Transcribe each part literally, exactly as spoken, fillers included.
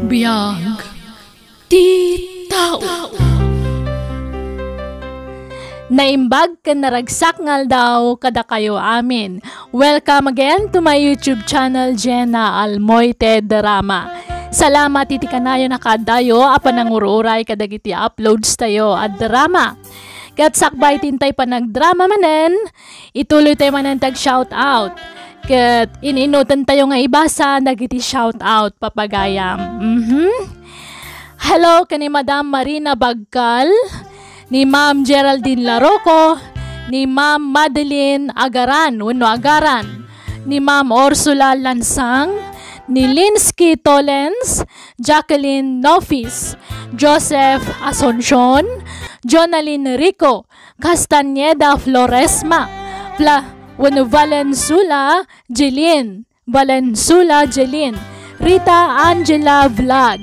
Biag ti tao. Naimbag ken naragsak nga aldaw kadakayo amin. Welcome again to my YouTube channel, Jenna Almoite Drama. Salamat iti kanayon a kaaddayo a panangur-uray kadagiti uploads tayo a drama. Ket sakbay ti intay panagdrama manen, ituloy tayo manen ti ag-shout out. Ket in-innoten tayo nga ibasa dagiti shout out, papagayam. Mhm. Hello ken ni Madam Marina Bagkal, ni Ma'am Geraldine Laroco, ni Ma'am Madeline Agaran, wenno Agaran, ni Ma'am Ursula Lansang, ni Linsky Tolens, Jacqueline Nofis, Joseph Asuncion, Jonalyn Rico, Castañeda Floresma, Fla-, wenno Valensula Jeline, Valensula Jeline, Rita Angela Vlog,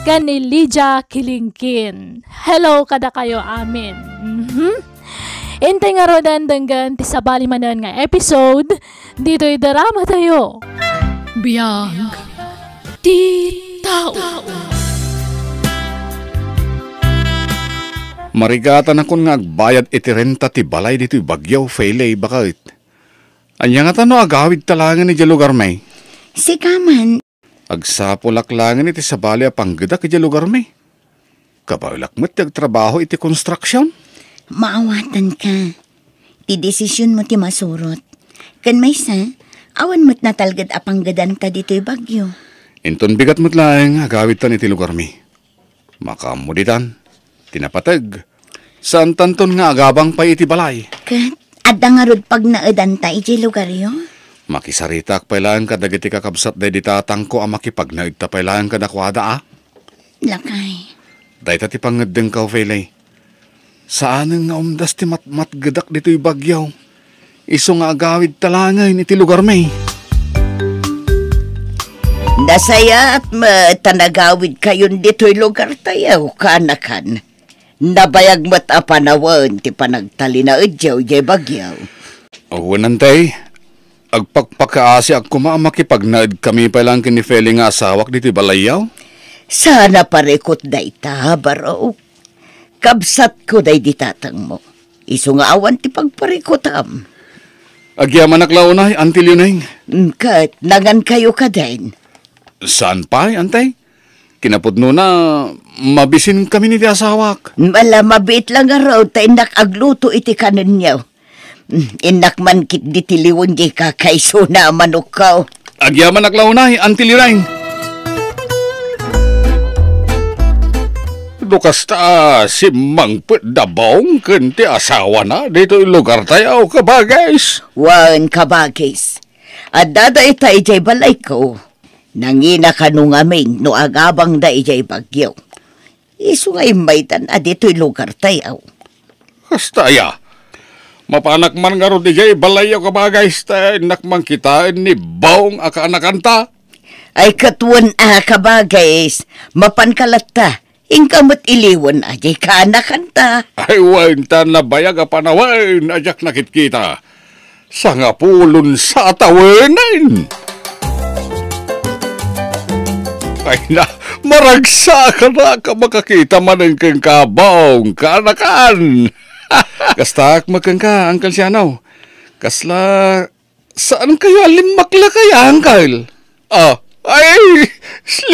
ken ni Lydia Kilingkin. Hello kadakayo amin. Mhm. Intay ngaruden denggen ti sabali manen nga episode ditoy drama tayo. Biag ti tao. Marigatanakon nga agbayad iti renta ti balay ditoy Baguio, Fele, baket. Ania ngata no agawidta laengen idiay lugarmi? Sika man. Agsapulak laengen iti sabali a panggedak idiay lugarmi. Kabaelak met ti agtrabaho iti konstruksion. Maawatanka. Ti desisionmo ti masurot. Ken maysa, awan met natalged a panggedanta ditoy Baguio. Inton bigat met laeng agawidtan iti lugarmi. Makaammo ditan ti napateg. Saantanton nga agabang pay iti balay. Ket adda ngarud pagnaedanta idiay lugaryo? Makisaritak pay laeng kadagiti kakabsat daydi tatangko a makipagnaedta pay laeng kadakuada a. Lakay. Dayta ti pangngeddengko, Fele. Saanen nga umdas ti matmatgedak ditoy Baguio. Isu nga agawidta laengen iti lugarmi. Nasayaat met ta nagawidkayon ditoy lugartayo, kaanakan. Nabayag met a panawen ti panagtalinaedyo idiay Baguio. Wen, Antay, agpakpakaasiak koma a makipagnaedkami pay laeng ken ni Fele nga asawak ditoy balayyo. Saan a parikut dayta, barok. Kabsatko daydi tatangmo. Isu nga awan ti pagparikutam. Agyamanak la unay, Auntie Leoneng. Mm, ket nangankayo kadin? Saan pay, Antay? Kinapudnona, mabisinkami iti asawak. Ala, mabiit la ngarud ta innak agluto iti kanenyo. Mm, innak man ketdi ti liwen diay kakaisuna a manokko. Agyamanak la unay, Auntie Leoneng. No kasta, simmangpet da Bong ken ti asawana ditoy lugartayo, kabagis. Wen, kabagis. Adda dayta idiay balayko. Nangina kano ngamin no agabangda idiay Baguio. Isu nga immaydan a ditoy lugartayo. Kasta aya? Mapanak man ngarud idiay balayyo, kabagis, ta innak man kitaen ni Bong a kaanakanta. Ay, ket wen a, kabagis, mapanka latta. Inka met iliwen a diay kaanakanta. Ay, wen, ta nabayag a panawen a diak nakitkita. Sangapulon sa a tawenen. Ay na, maragsakan a makakita manen kenka, Bong, kaanakan. Kastak met kenka, Uncle Siano. Kasla, saankayo a limmakla kaya, Uncle? Ah, ay,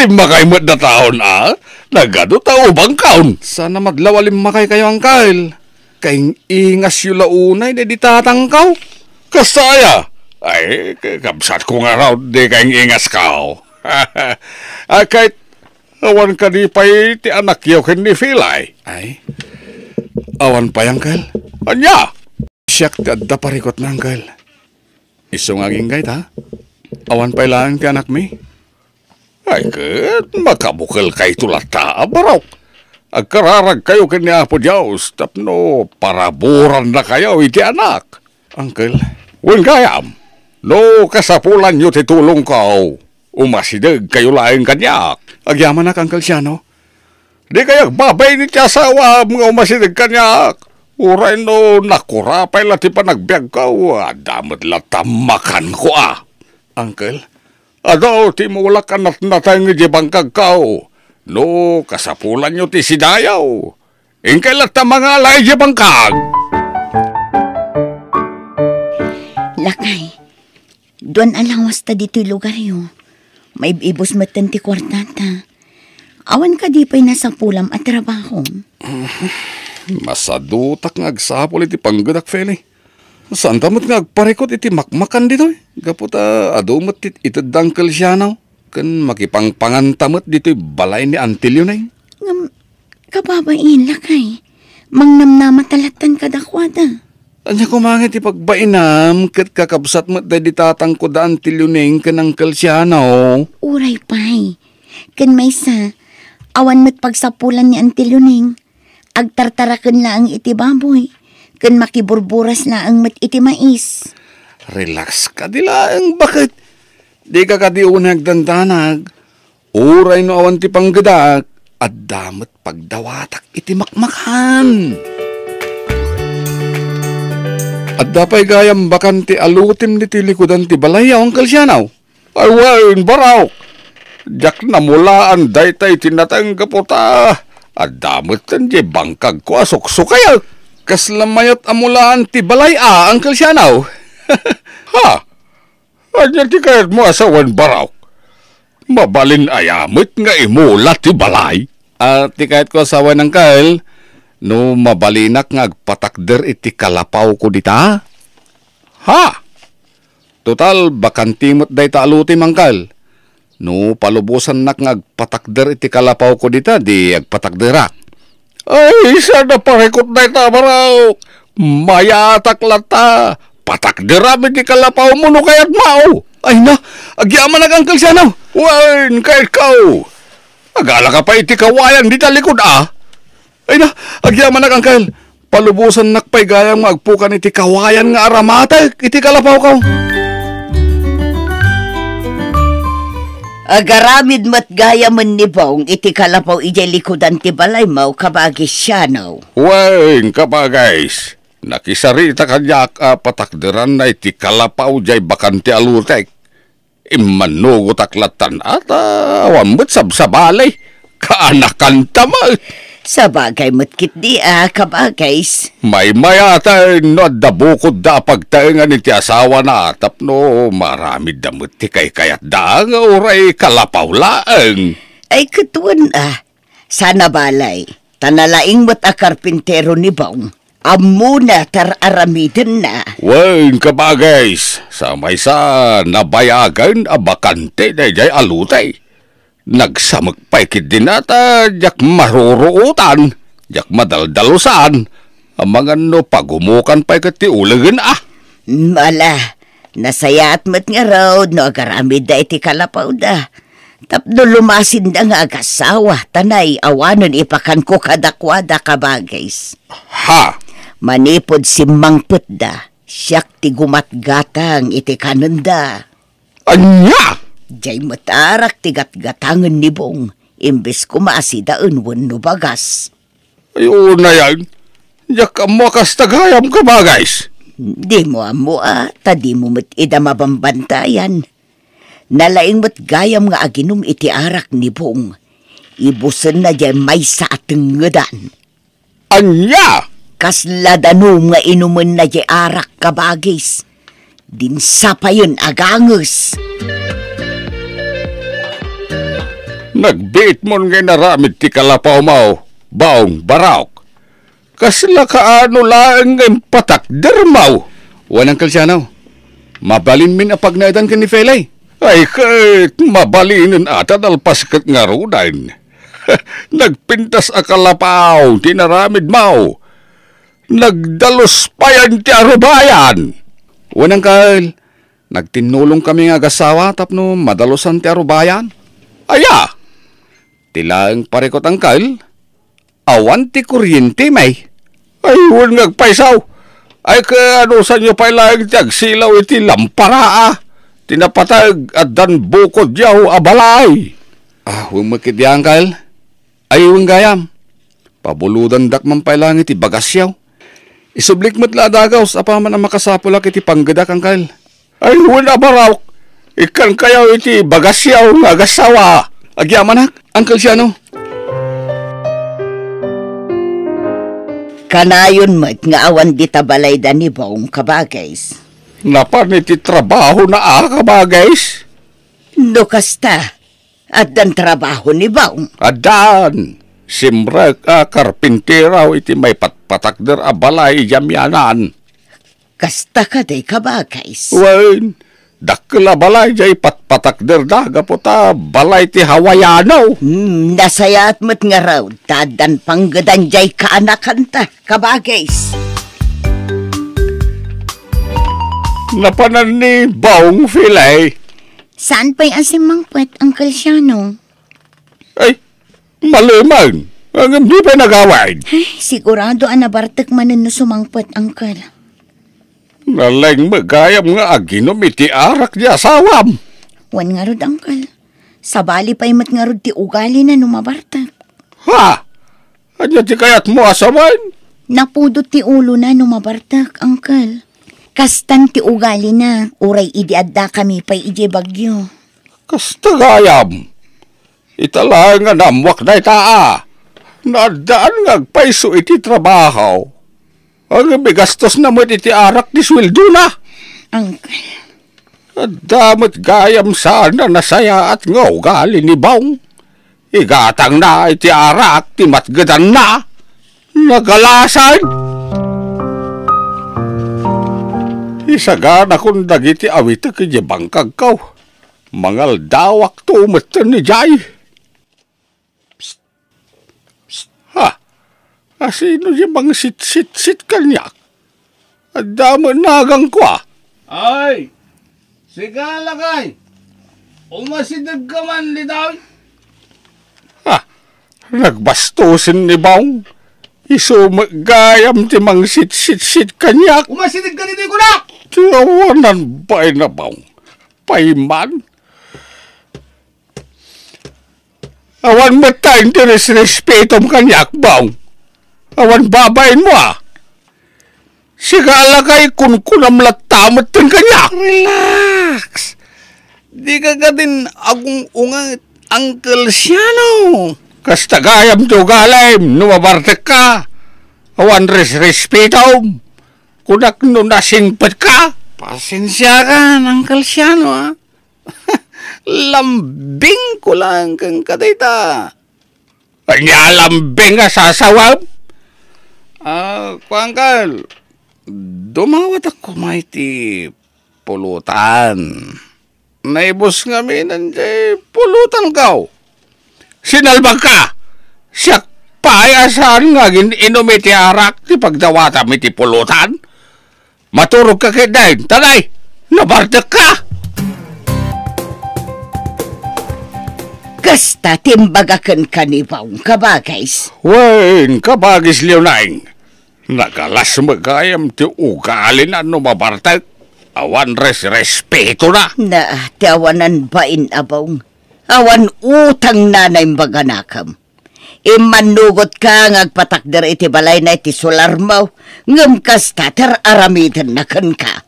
limmakay met dataon, a? Nagadu ta ubangkaon. Saan a madlaw a limmakaykayo, Uncle. Kaing-ingasyo la unay daydi tatangko. Kasta aya? Ay, kabsatko ngarud di kaing-ingasko. Ah, ket awan kadi pay ti anakyo ken ni Filay? Ay, awan pay, Uncle. Ania? Siak ti adda parikutna, Uncle. Isu nga agingga ita, awan pay laeng ti anakmi. Ay, ket makabukelkayto latta a barok. Agkararagkayo ken ni Apo Dios tapno paraburannakayo iti anak. Uncle. Wen gayam, no kasapulanyo ti tulongko, umasidegkayo laeng kaniak. Agyamanak, Uncle Siano. Dikay agbabain iti asawaam nga umasideg kaniak. Uray no nakurapay la ti panagbiagko, adda met latta makanko a. Uncle? Adu ti mulak a natnateng idiay bangkagko. No kasapulanyo ti sidayo, inkay latta mangala idiay bangkag. Lakay, duan a lawasta ditoy lugaryo. Maib-ibus metten ti kuartata. Awan kadi pay nasapulam a trabaho? Masadutak nga agsapul iti panggedak, Feli. Saanta met nga agparikut iti makmakan ditoy, gapu ta adu met ti ited da Uncle Sianaw, ken makipangpanganta met ditoy balay ni Auntie Leoning. Ngem, kababain, lakay, mangnamnama ta lattan kadakuada. Ania koma nga ti pagbainam ket kakabsat met daydi tatangko da Auntie Leoning ken Uncle Sianaw? Uray pay. Ken maysa, awan met pagsapulan ni Auntie Leoning. Agtartaraken laeng iti baboy, ken makiburburas laeng met iti mais. Relax kadi laeng, baket. Dika kadi unay agdandanag. Uray no awan ti panggedak, adda met pagdawatak iti makmakan. Adda pay gayam bakante a lutim ditoy likudan ti balay, Uncle Sianaw? Ay wen, Barok. Diak namulaan dayta iti nateng gapu ta adda metten diay bangkagko a suksukayek. Kasla mayat a mulaan ti balay a, Uncle Sianaw? Ha? Ania ti kayatmo a sawen, Barok? Mabalin aya met nga imula ti balay? Ah, ti kayatko a sawen, Uncle, no mabalinak nga agpatakder iti kalapawko dita? Ha? Total, bakante met dayta a lutim, Uncle. No palubosannak nga agpatakder iti kalapawko dita, di agpatakderak. Ay, saan a parikut dayta, Barok? Mayatak latta. Patakderam iti kalapawmo no kayatmo. Ay na, agyamanak, Uncle Sianaw. Wen, kayatko. Agala ka pay iti kawayan dita likud, a? Ay na, agyamanak, Uncle. Palubosannak pay gayam nga agpukan iti kawayan nga aramatek iti kalapawko. Agaramid met gayamen ni Bong iti kalapaw idiay likudan ti balaymo, kabagis Sianaw. Wen, kabagis, nakisarita kaniak a patakderanna iti kalapaw diay bakante a lutek. Immannugotak lattan a ta awan met sabsabali. Kaanakanta met. Sabagay met ketdi a, kabagis. Maymayaten no adda bukodda a pagtaengan iti asawana tapno maaramidda met ti kaykayatda nga uray kalapaw laeng. Ay, ket wen a, saan a balay, ta nalaing met a karpintero ni Bong. Ammona ti ar-aramidenna. Wen, kabagis, sa maysa, nabayagen a bakante daydiay a lute. Nagsamek pay ketdin a ta diak maruruotan, diak madaldalusan, amangan no pagumukan pay ket ti ulegen a. Ala, nasayaat met ngarud no agaramidda iti kalapawda. Tapno lumasinda nga agasawa, ta nay awanen ipakanko kadakuada, kabagis. Ha? Manipud simmangpetda, siak ti gumatgatang iti kanenda. Ania? Diay met arak ti gatgatangen ni Bong, imbes koma a sidaen wenno bagas. Ay, unayen. Diak ammo a kasta gayam, kabagis. Dimo ammo a, ta dimo met ida mabambantayan. Nalaing met gayam nga aginum iti arak ni Bong. Ibusenna diay maysa a tengngedan. Ania? Kasla danum nga inumenna diay arak, kabagis. Dinsa payen a ganges. Nagbiitmon nga inaramid ti kalapawmo, Bong, Barok. Kasla kaano laeng nga impatakdermo? Wen, Uncle Sianaw, mabalinmin a pagnaedan ken ni Felay. Ay, ket mabalinen a ta nalpas ket ngaruden. Nagpintas a kalapaw ti inaramidmo. Nagdalus payen ti arubayan. Wen, Uncle, nagtinnulongkami nga agasawa tapno madalusan ti arubayan. Aya? Ti laeng parikut, Uncle, awan ti kuryente, may. Ay, wen nga agpayso. Ay, kaano sanyo pay laeng ti agsilaw iti lampara, a? Ti napateg, addan bukodyo a balay. Ah, wen met ketdi, Uncle. Ay, wen gayam. Pabulodandak man pay laeng iti bagasyo. Isublik met la a dagaws apaman a makasapulak iti panggedak, Uncle. Ay, wen a, Barok. Ikkankayo iti bagasyo nga agasawa. Agyamanak, Uncle Siano. Kanayon met nga awan dita balayda ni Bong, kabagis. Napan iti trabahona a, kabagis? No kasta, addan trabaho ni Bong? Addan. Simrek a karpintero iti maipatpatakder a balay idiay amianan. Kasta kadi, kabagis? Wen, dakkel a balay diay patpatakderda gapu ta balay ti Hawaiano. Hmm, nasayaat met ngarud ta addan panggedan diay kaanakanta, kabagis. Napanan ni Bong, Fili. Saan pay a simmangpet, Uncle Siano? Ay, maliman. Ngem di pay nagawid. Ay, sigurado a nabartek manen no sumangpet, Uncle. Naleng met gayam nga aginom iti arak ti asawam. Wen ngarud, Uncle. Sabali pay met ngarud ti ugalina no mabartek. Ha? Ania ti kayatmo a sawen? Napudot ti ulona no mabartek, Uncle. Kastan ti ugalina, uray idi addakami pay idiay Baguio. Kasta gayam. Ita laeng nga naammoak dayta a. Naaddaan nga agpayso iti trabaho. Ngem igastosna met iti arak ti sueldona. Uncle. Adda met gayam saan a nasayaat nga ugali ni Bong. Igatangna iti arak ti matgedanna. Nagalasan. Isaganakon dagiti awitek idiay bangkagko. Mangaldawakto metten idiay. Psst. Psst. Ha? Asino diay mangsitsitsit kaniak? Adda met naganko a. Ay! Sika, lakay! Umasidegka man ditoy? Ha? Nagbastosen ni Bong. Isu met gayam ti mangsitsitsit kaniak. Umasidegka ditoy, kunak! Ti awanan bain a Bong. Payman. Awan met ti resrespetom kaniak, Bong. Awan babainmo a. Sika, lakay, kunkunam latta metten kaniak. Relax. Dika kadin agung-unget, Uncle Siano. Kasta gayam ti ugalim no mabartekka. Awan resrespetom. Kunak no nasingpetka. Pasensiakan, Uncle Siano, a. Lambingko laeng kenka dayta. Ania a lambing a sasawem? Ah, kuan, Uncle, dumawatak koma iti pulutan. Naibus ngamin diay pulutanko. Sinalbagka! Siak pay a saan nga agin-inum iti arak ti pagdawatam iti pulutan. Maturogka ketdin, ta nay, nabartekka! Kasta ti imbaga kenka ni Bong, kabagis. Wen, kabagis Leonine, nagalas met gayam ti ugalina no mabartek. Awan resrespetona. Na, ti awanan bain a Bong. Awan utangna a naimbaganakem. Immannugotka nga agpatakder iti balayna iti solarmo, ngem kasta ti ar-aramidenna kenka.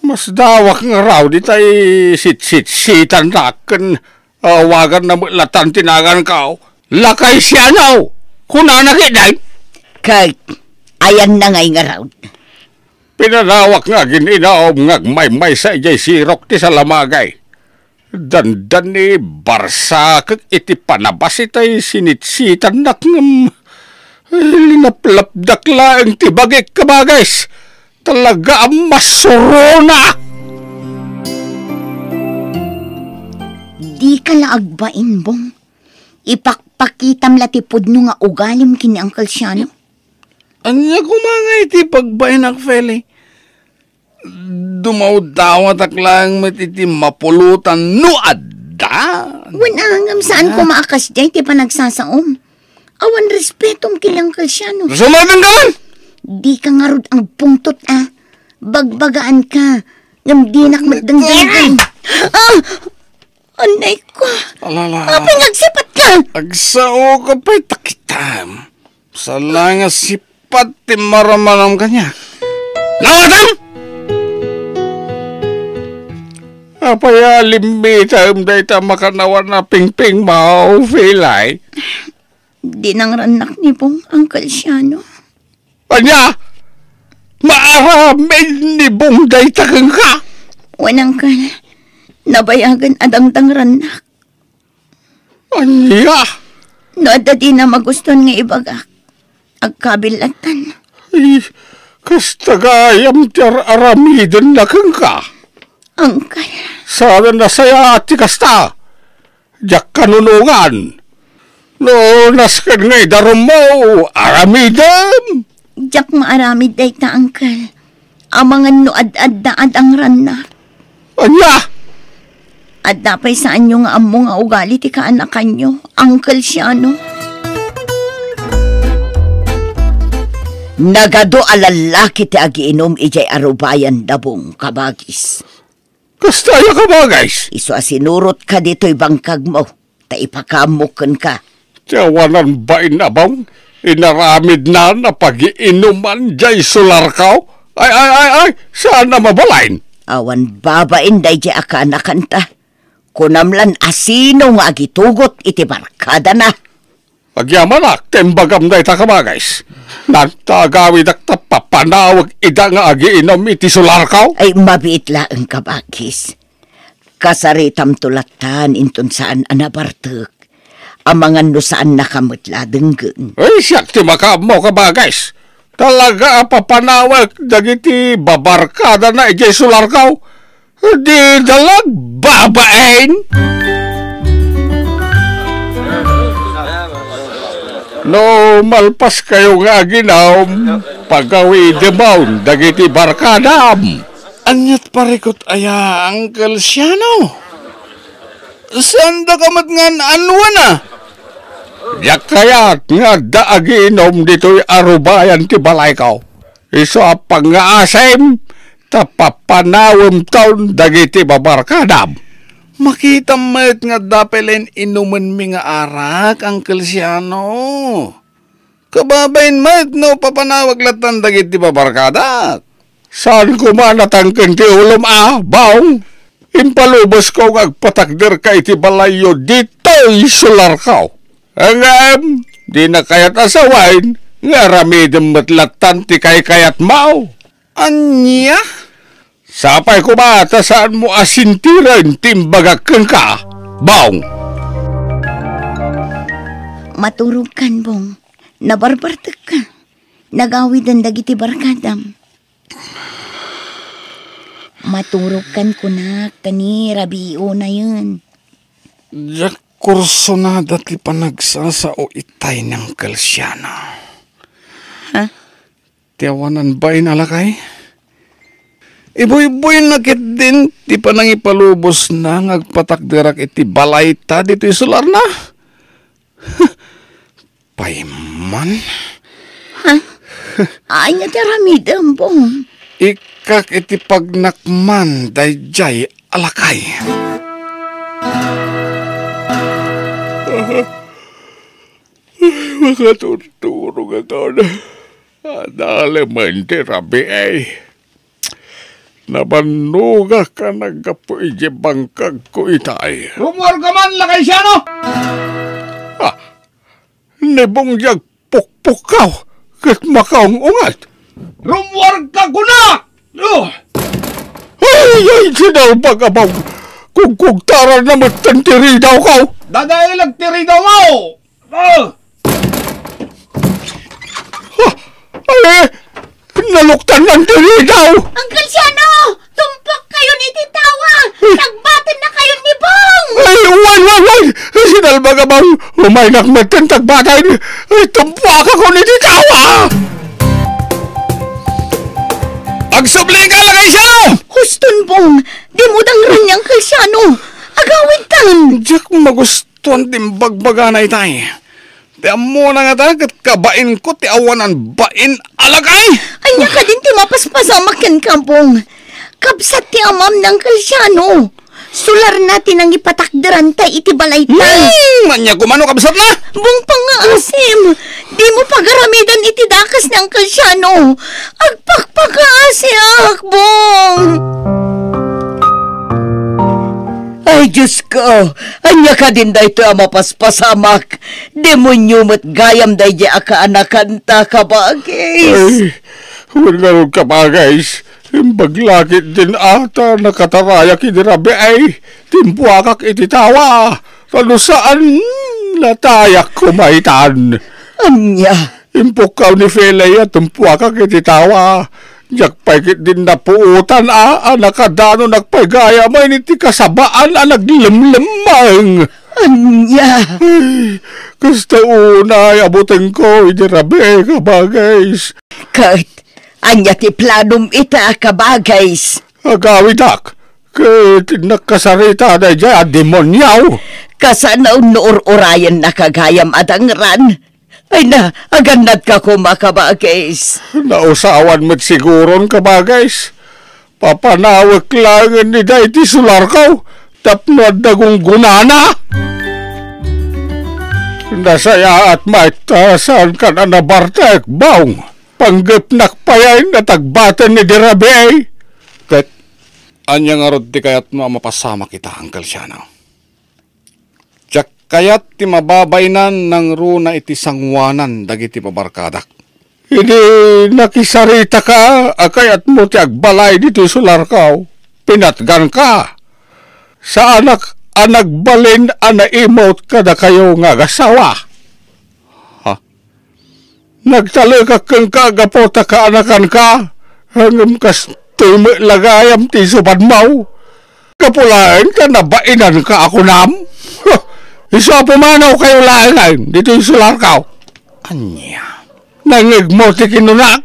Masdawak ngarud itay sitsitsitannak ken awaganna met latan ti naganko. Lakay Siano! Kunana ketdin? Ket, ayanna ngay ngarud? Pinanawak nga agin-inum nga agmaymaysa idiay sirok ti salamagay. Dandani, barsakek iti panabas itay sinitsitannak ngem linaplapdak laeng ti bagik, kabagis. Talaga a masuronak! Dika la agbain, Bong. Ipakpakitam la ti pudno nga ugalim ken ni Uncle Siano. Ania koma ngay ti pagbainak, Feli? Dumawdawatak laeng met iti mapulutan no adda. Wen, a, ngem saan koma a kasdiay ti panagsasaom. Awan respetom ken ni Uncle Siano. Sumuroteng ka man! Dika ngarud agpungtot a. Bagbagaanka. Ngem dinak met dengdenggen. Ah! Anay ko. Alala. Apay nga agsipatka? Agsao ka pay ta kitam. Sala nga sipat ti maramanam kaniak. Nawatam! Apay a limmitem dayta makannawan a pingpingmo, Feli? Dinangrannak ni Bong, Uncle Siano. Ania? Maaramid ni Bong dayta kenka? Wen, Uncle. Nabayagen a dangdangrannak. Ania? No adda dina magustuan nga ibagak, agkabil lattan. Ay, kasta gayam ti ar-aramidenna kenka. Uncle. Saan a nasayaat ti kasta. Diak kanunongan. No nasken nga idarummo, aramidem. Diak maaramid dayta, Uncle. Amangan no ad-adda a dangrannak. Ania? Adda pay saanyo nga ammo nga ugali ti kaanakanyo, Uncle Siano. Nagadu a lallaki ti agiinum idiay arubayan da Bong, kabagis. Kasta aya, kabagis? Isu a sinurotka ditoy bangkagmo, ta ipakaammok kenka. Ti awanan bain a Bong, inaramidna a pagiinuman diay sularko. Ay, ay, ay, ay, saan a mabalin? Awan babain daydiay a kaanakanta. Kunam lan a sino nga agitugot iti barkadana. Agyamanak ta imbagam dayta, kabagis. Nagtagawidak ta papanawek ida nga agiinum iti sularko. Ay, mabiit laeng, kabagis. Kasaritamto lattan inton saan a nabartek. Amangan no saannaka met la a denggen. Ay, siak ti makaammo, kabagis. Talaga a papanawek dagiti babarkadana idiay sularko. Dida la agbabain. No malpaskayo nga aginum, pagawidemon dagiti barkadam. Aniat parikut aya, Uncle Siano? Saandaka met nga an-annuana? Diak kayat nga adda agiinum ditoy arubayan ti balayko. Isu a pangngaasim, ta papanawemton dagiti babarkadam. Makitam met nga adda pay laeng inumenmi nga arak, Uncle Siano. Kababain met no papanawek lattan dagiti babarkadak. Saan koma natangken ti ulom a, Bong? Impalubosko nga agpatakderka iti balayyo ditoy sularko. Ngem, dina kayat a sawen nga aramidem met lattan ti kaykayatmo. Ania? Sapay koma ta saanmo a sintiren ti imbagak kenka, Bong. Maturogkan, Bong. Nabarbartekka. Nagawiden dagiti barkadam. Maturogkan kunak, ta ni rabii unayen. Diak kursonada ti panagsasao itay ni Uncle Siano. Ha? Ti awanan bain a lakay? Ibuyboyna ketdin ti panangipalubosna nga agpatakderak iti balayta ditoy sularna. Pay man. Ha? Ania ti aramidem, Bong? Ikkak iti pagnakman daydiay a lakay. Makaturturog a kaon. Adalemen ti rabii. Nabannogak a naggapu idiay bangkagko itay. Rummuarka man, Lakay Siano! Ah, ni Bong diay agpukpukkaw ket makaung-unget. Rummuarka kuna! Oh! Ay, ay, sinalbag a Bong! Kugkugtaranna metten ti ridawko! Dadaelag ti ridawmo! Ah! Ah! Ay! Naluktannan ti ridaw! Uncle Siano! Tumpokkayon iti tawa! Ay! Tagbatennakayon ni Bong! Ay, wen, wen, wen! Sinalbag a Bong! Umaynak metten tagbaten! Ay, tumpuakakon iti tawa! Agsublika, Lakay Siano! Huston, Bong! Dimo dangran ni Uncle Siano! Agawidtan! Diak magusto Tuan ti imbagbagana itay. Ti ammona ngata ket kabainko ti awanan bain a lakay. Ania kadin ti mapaspasamak kenka, Bong? Kabsat ti amam ni Uncle Siano. Sularna ti nangipatakderanta iti balayta. Hmm, ania koma no kabsatna? Bong, pangngaasim. Dimo pagaramidan iti dakes ni Uncle Siano. Agpakpakaasiak, Bong. Ay, Diosko, ania kadin daytoy a mapaspasamak? Demonio met gayam daydiay a kaanakanta, kabagis. Ay, wen ngarud, kabagis, imbag la ketdin a ta nakatarayak idi rabii, timpuakak iti tawa, ta no saan, natayak koma itan. Ania? Impukkaw ni Felay a timpuakak iti tawa. Diak pay ketdin napuotan a, a nakadanonak pay gayamen iti kasabaan a naglemlemmeng. Ania? Ay, kasta unay a butengko idi rabii, kabagis. Ket ania ti planom ita, kabagis? Agawidak ket nakasarita daydiay a demonio. Kasano no ur-urayennaka gayam a dangran? Ay na, agannadka koma, kabagis. Nausawan met siguron, kabagis. Papanawek laengen ida iti solarko tapno adda gunggonana. Nasayaat met ta saankan a nabartek, Bong. Panggepnak payen a tagbaten idi rabii. Ket ania ngarud ti kayatmo a mapasamak ita, Uncle Siano? Diak kayat ti mababain nangruna iti sangoanan dagiti pabarkadak. Idi nakisaritaka a kayatmo ti agbalay ditoy solarko, pinatganka. Saanak a nagbalin a naimut kadakayo nga agasawa. Ha? Nagtalekak kenka gapu ta kaanakanka, ngem kastoy met la gayam ti isupadmo. Gapu laeng ta nabainanka a kunam. Isu a pumanawkayo laengen ditoy solarko. Ania? Nangngegmo ti kinunak?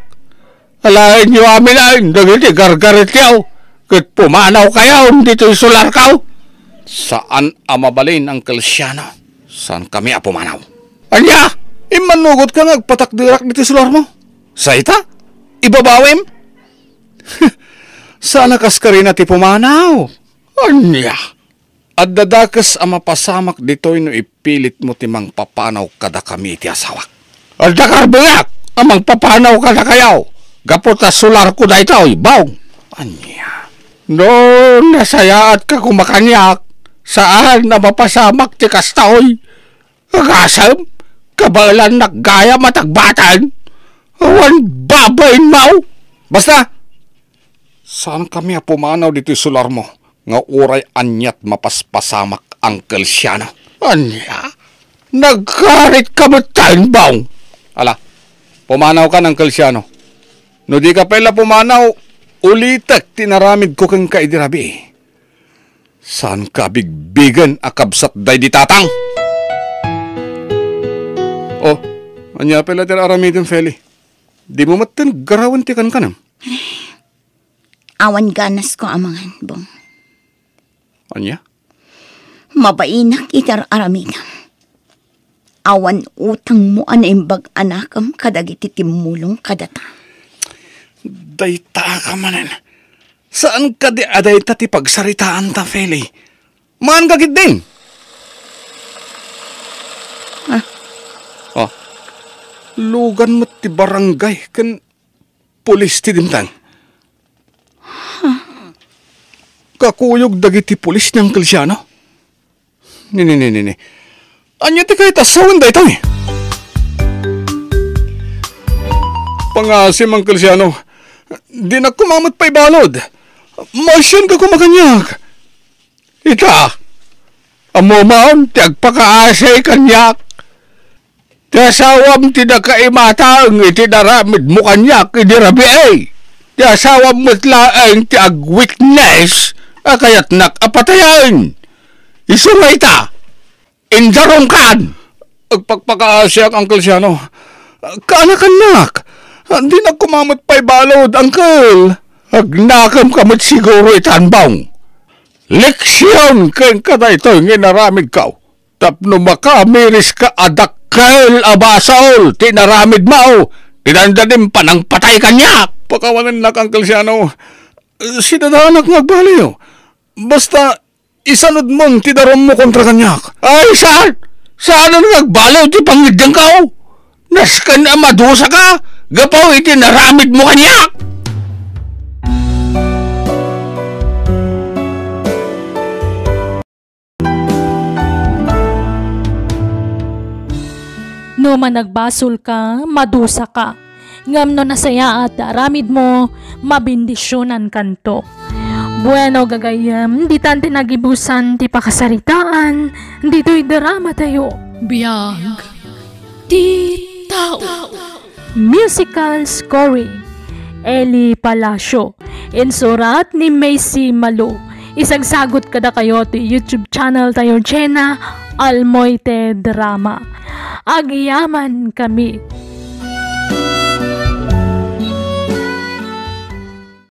Alaenyo amin dagiti gargaretyo ket pumanawkayon ditoy solarko. Saan a mabalin, Uncle Siano. Saankami a pumanaw. Ania? Immannugotka nga agpatakderak ditoy solarmo? Sa ita? Ibabawim? Saan a kaskarina ti pumanaw. Ania? Adda dakes a mapasamak ditoy no ipilitmo ti mangpapanaw kadakami iti asawak. Adda karbuyak a mangpapanaw kadakayo gapu ta solarko daytoy, Bong. Ania? No nasayaatka koma kaniak, saan a mapasamak ti kastoy. Agasem, kabaelannak gayam a tagbaten. Awan babainmo. Basta, saankami a pumanaw ditoy solarmo nga uray aniat mapaspasamak, Uncle Siano. Ania? Nagkaritka metten, Bong? Ala, pumanawkan, Uncle Siano. No dika pay la pumanaw, ulitek ti inaramidko kenka idi rabii. Saanka a bigbigen a kabsat daydi tatang? Oh, ania pay la ti ar-aramidem, Feli? Dimo metten garawen ti kankanam? Awan ganasko a mangan, Bong. Ania? Mabainak iti ar-aramidem. Awan utangmo a naimbag a nakem kadagiti timmulong kadata. Dayta ka manen. Saan kadi a dayta ti pagsaritaanta, Feli? Mangan ka ketdin. Ah. Oh. Lugan met ti barangay ken pulis ti dimteng. Kakuyog dagiti pulis ni Uncle Siano. Ni, ni, ni, ni, ni. Ania ti kayat a sawen daytoy? Pangasim, Uncle Siano. Dinak koma met pay balud. Maasianka koma kaniak. Ita, ammom ti agpakaasi kaniak. Ti asawam ti nakaimatang iti inaramidmo kaniak idi rabii. Ti asawam met laeng ti agwitness a kayatnak a patayen. Isu nga ita, indarumkan. Agpakpakaasiak, Uncle Siano. Kaanakannak. Dinak koma met pay balud, Uncle. Agnakemka met siguro itan, Bong. Leksion kenka daytoy nga inaramidko. Tapno makamiriska a dakkel a basol ti inaramidmo, ti dandanim panangpatay kaniak. Pakawanennak, Uncle Siano. Sidadanak nga agbaliw. Basta, isanudmon ti darummo kontra kaniak. Ay, saan? Saan a nga agbaliw ti pangngeddengko? Nasken a madusaka gapu iti inaramidmo kaniak. No managbasolka, madusaka. Ngem no nasayaat ti aramidmo, mabendisionankanto. Bueno, gagayyem, ditan ti nagibusan ti pakasaritaan ditoy dramatayo. Biag ti tao. Musical scoring, Eli Palacio. Insurat ni Macy Malo. Isagsagot kadakayo ti YouTube channel tayo, Jenna Almoite Drama. Agyamankami.